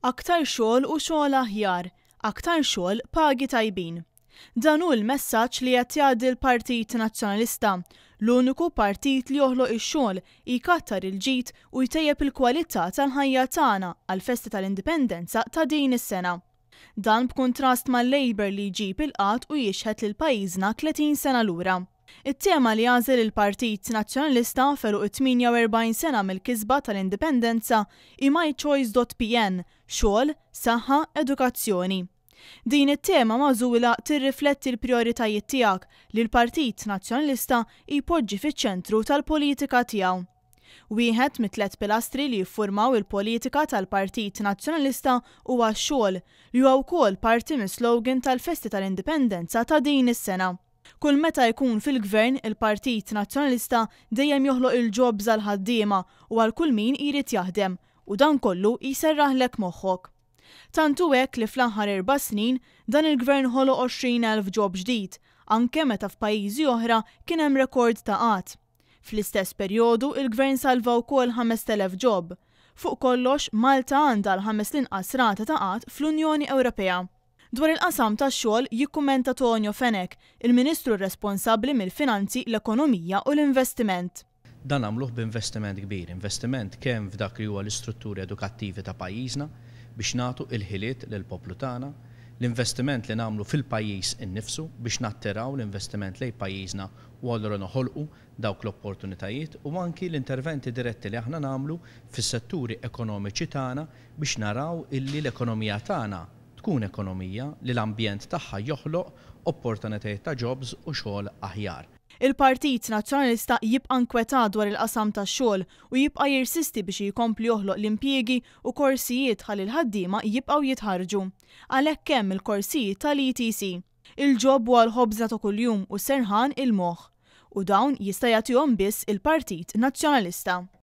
Aktar xogħol u xogħol aħjar, aktar xogħol pagi tajbin. Dan hu l-messaġġ li qed jgħaddi l-Partit Nazzjonalista, l-uniku partit li joħloq ix-xogħol, jkattar il-ġid u jtejjeb il-kwalità tal-ħajja tagħna għall-festi tal-Indipendenza ta' din is-sena. Dan b'kuntrast mal-Labour li jġib il-qgħad u jixħet lil pajjiżna 30 sena lura. It-tema li għażel il-Partit Nazzjonalista f'għeluq it-48 sena mill-kisba tal-Indipendenza hi MyChoice.pn, Xogħol, Saħħa, Edukazzjoni. Din it-tema magħżula tirrifletti l-prijoritajiet tiegħek li l-Partit Nazzjonalista jpoġġi fiċ-ċentru tal-politika tiegħu. Wieħed mit-tliet pilastri li jiffurmaw il-politika tal-Partit Nazzjonalista huwa x-xogħol, li huwa wkoll parti mis-slogan tal-festi tal-Indipendenza ta' din is-sena. Kull meta jkun fil-Gvern, il-Partit Nazzjonalista dejjem joħloq il-jobs għall-ħaddiema u għal kull min jrid jaħdem, u dan kollu jserraħlek moħħok. Tant hu hekk li fl-aħħar erba' snin, dan il-Gvern ħoloq 20,000 job ġdid, anke meta f'pajjiżi oħra kien hemm rekord ta' qgħad. Fl-istess perjodu, il-Gvern salva wkoll 5,000 job. Fuq kollox, Malta għandha l-ħames l-inqas rata ta' qgħad fl-Unjoni Ewropea. Dwar il-qasam tax-xogħol jikkummenta Tonio Fenech, il-Ministru responsabbli mill-Finanzi, l-Ekonomija u l-Investiment. Dan għamluh b'investiment kbir, investiment kemm f'dak li huwa l-istrutturi edukattivi ta' pajjiżna biex nagħtu il-ħiliet lill-poplu tagħna, l-investiment li nagħmlu fil-pajjiż innifsu biex nattiraw l-investiment lejn pajjiżna u allura noħolqu dawk l-opportunitajiet u anki l-interventi diretti li aħna nagħmlu fis-setturi ekonomiċi tagħna biex naraw illi l-ekonomija tagħna tkun ekonomija li l-ambjent tagħha joħloq opportunitajiet ta' jobs u xogħol aħjar. Il-Partit Nazzjonalista jibqa' nkwetat dwar il-qasam tax-xogħol u jibqa' jirsisti biex jkompli joħloq l-impjiegi u korsijiet ħalli l-ħaddiema jibqgħu jitħarrġu. Għalhekk hemm il-korsijiet tal-ETC. Il-job huwa l-ħobża ta' kuljum u serħan il-moħħ. U dawn jista' jagħtihom biss il-Partit Nazzjonalista.